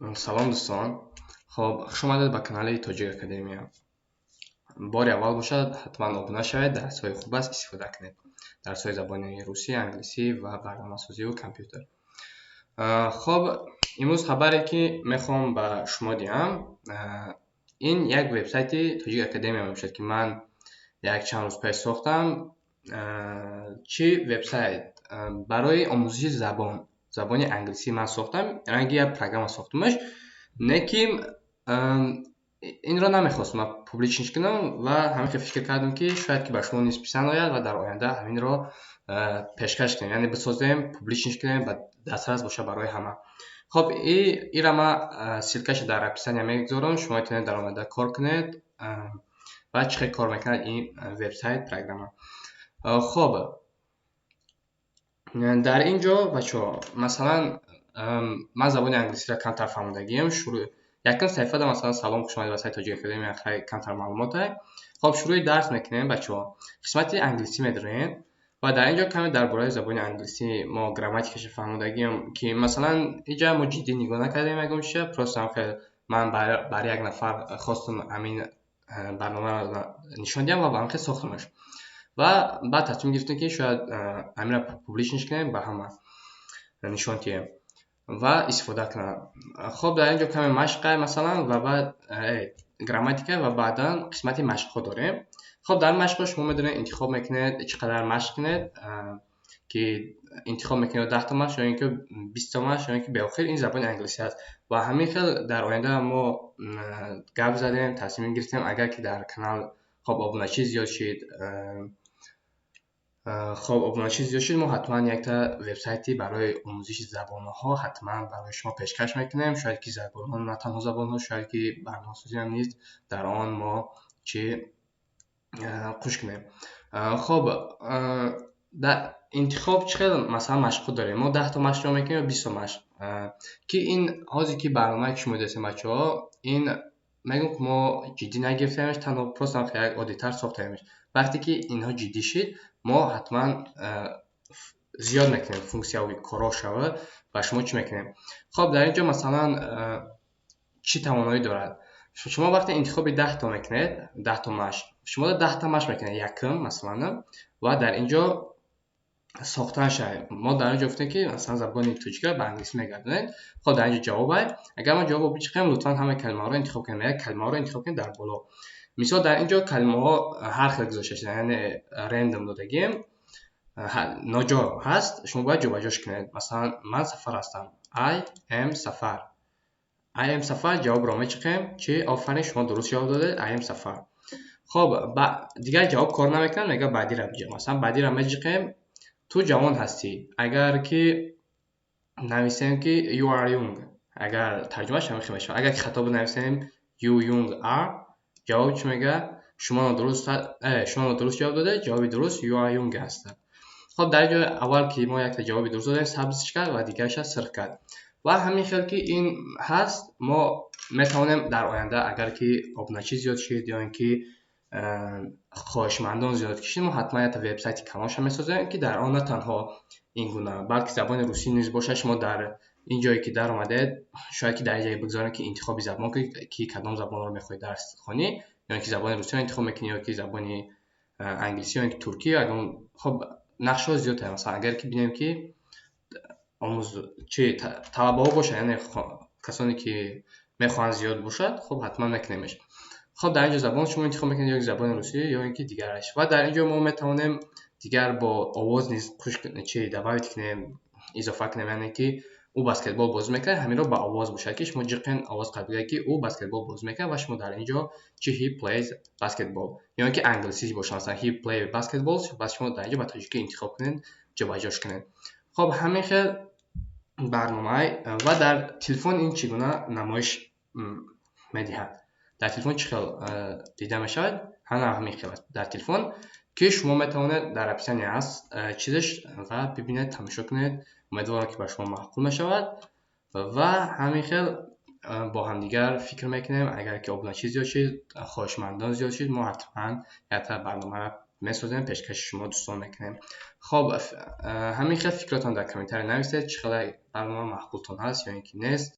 Салом, дӯстон! Хоб, хуш омадед ба канали Тоҷик Академия. Бори аввал бошад, ҳатман обуна шавед, дарсҳои хуб аст, истифода кунед. Дарсҳои забони русӣ, англисӣ ва барномасозиву компютер. Хоб, имрӯз хабаре, ки мехоҳам ба шумо диҳам, ин як вебсайти Тоҷик Академия мебошад, ки ман як чанд рӯз пеш сохтам. Чӣ вебсайт? Барои омӯзиши забон, забони англисӣ ман сохтам, ранги як программа сохтумаш, не ки инро намехостам ман публичный кунам ва ҳамин хел фикр кардам, ки шояд ки ба шумо низ писанд ояд ва дар оянда ҳаминро пешкаш кунем, яъне бисозем, публичный кунем ва дастрас бошад барои ҳама. Хоб, ира ман ссылка ша дар описания мегузорам, шумо метавонед дар оянда кор кунед ва чӣ хел кор мекунад ин вебсайт, программа. Хоб, дар ин ҷо, бачаҳо, масалан, ман забони англисиро камтар фаҳмидагиам. Шурӯъ якум саҳифада, масалан, «Салом, хуш омадед ба сайти Тоҷик Академия», хай, камтар маълумотае. Хоб, шурӯи дарс мекунем, бачаҳо. Қисмати англисӣ медорем ва дар ин ҷо каме дар бораи забони англисӣ мо грамматикаша фаҳмидагиам, ки масалан инҷа мо ҷиддӣ нигоҳ накардем ягон чиза, просто хел ман бар як нафар хостам ҳамин барномаро нишон диҳам ва ба ҳамин хел сохтамаш. Ва баъд тасмим гирифтем, ки шояд ҳаминро публичный кунем, ба ҳама нишон диҳем ва истифода кунанд. Хоб, дар ин ҷо каме машқа, масалан, ва баъд грамматика ва баъдан қисмати машқҳо дорем. Хоб, дар машқҳо шумо медонед, интихоб мекунед, чӣ қадар машқ кунед, ки интихоб мекунед, 10-та машқ ё ин ки 20-та машқ ё ин ки беохир. Ин забони англисӣ аст ва ҳамин хел дар оянда мо гап задем, тасмим гирифтем, агар ки дар канал, хоб, обуначӣ зиёд шид, хоб, обуначӣ зиёд шуд, мо ҳатман якта вебсайти барои омӯзиши забонҳо ҳатман барои шумо пешкаш мекунем. Шояд ки забонҳо, на танҳо забонҳо, шояд ки барномасозиам низ дар он мо чӣ қӯш кунем. Хоб, дар интихоб чӣ хел, масалан, машқҳо дорем, мо 10-та машқро мекунем ё 20-та машқ, ки ин ҳозир ки барномае, ки шумо дидастем, бачаҳо, ин мегӯм, ки мо ҷиддӣ нагирифтемаш, танҳо просто як оддитар сохтаемаш. Вақте ки инҳо ҷиддӣ шид, мо ҳатман зиёд мекунем функсияҳои корҳо шава ва шумо чӣ мекунем. Хоб, дар ин ҷо, масалан, чӣ тавоноӣ дорад? Шумо вақте интихоби 10-то мекунед, 10-то машқ, шумо 10-та машқ мекунед якум, масалан, ва дар ин ҷо сохтан шавад. Мо дар ин ҷо гуфтем, ки масалан забони тоҷикиро ба англисӣ мегардонед. Хоб, дар ин ҷо ҷавобай. Агар мо ҷавобро бичиқем, «Лутфан ҳамаи калимаҳоро интихоб кунед», як калимаҳоро интихоб кунед. Дар боло, мисол, дар ин ҷо калимаҳо ҳар хел гузошта шудаанд, яъне random додагием, ноҷо ҳаст, шумо бояд ҷобаҷош кунед. Масалан, «Ман Сафар ҳастам», «I am Сафар», «I am Сафар». Ҷавобро мечиқем. Чи? Офарин, шумо дуруст ҷавоб додед, «I am Сафар». Хоб, дигар ҷавоб кор намекунад, мегӯяд баъдиро биҷиқ. Масалан, баъдиро меҷиқем, «Ту ҷавон ҳастӣ». Агар ки нависем, ки «You are young», агар тарҷумааш ҳамин хел мешавад. Агар ки хато бинависем, «You young are», ҷавоб чӣ мегӯяд? Шумо нодуруст ҷавоб додед, ҷавоби дуруст «You are young» аст. Хоб, дар ин ҷо аввал ки мо якта ҷавоби дуруст додем, сабзш кард ва дигарша сирх кард. Ва ҳамин хел ки ин ҳаст, мо метавонем дар оянда, агар ки обуначӣ зиёд шид ё ин ки хоҳишмандон зиёд кишид, мо ҳатман якта вебсайти калонша месозем, ки дар он на танҳо ин гуна, балки забони русӣ низ бошад. Шумо дар ин ҷое ки даромадед, шояд ки дар ин ҷое бигзорем, ки интихоби забон кунед, ки кадом забонро мехоҳед дарс хонӣ, ё ин ки забони русиро интихоб мекунӣ, ё ки забони англисӣ, ё ин ки туркӣ. Хоб, нақшҳо зиёд. Масалан, агар ки бинем, ки омӯз чи талабаҳо бошад, яъне касоне ки мехоҳанд, зиёд бошад, хоб, ҳатман мекунемеш. Хоб, дар ин ҷо забон шумо интихоб мекунед, ё забони русӣ, ё ин ки дигараш. Ва дар ин ҷо мо метавонем дигар бо овоз низ хуш чи добавить кунем, изофа кунем, яъне ки «Ӯ баскетбол бозӣ мекунад», ҳаминро ба овоз бошад, ки шумо ҷиқен, овоз қабул бигӯяд, ки «Ӯ баскетбол бозӣ мекунад» ва шумо дар ин ҷо чи «He plays basketball», ё ин ки англисӣ бошад, масалан, «He play basketball», бас шумо дар ин ҷо ба тоҷикӣ интихоб кунед, ҷобаҷош кунед. Хоб, ҳамин хел барномаи. Ва дар телефон ин чӣ гуна намоиш медиҳад? Дар телефон чӣ хел дида мешавад? Ҳана ҳамин хел аст дар телефон, ки шумо метавонед, дар описания ҳаст чизаш ва бибинед, тамошо кунед. Умедворам, ки ба шумо маъқул мешавад ва ҳамин хел бо ҳамдигар фикр мекунем. Агар ки обуначӣ зиёд шид, хоҳишмандон зиёд шид, мо ҳатман якта барномаро месозем, пешкаши шумо дӯстон мекунем. Хоб, ҳамин хел фикротон дар комментария нависед, чӣ хел барнома маъқултон ҳаст ё ин ки нест.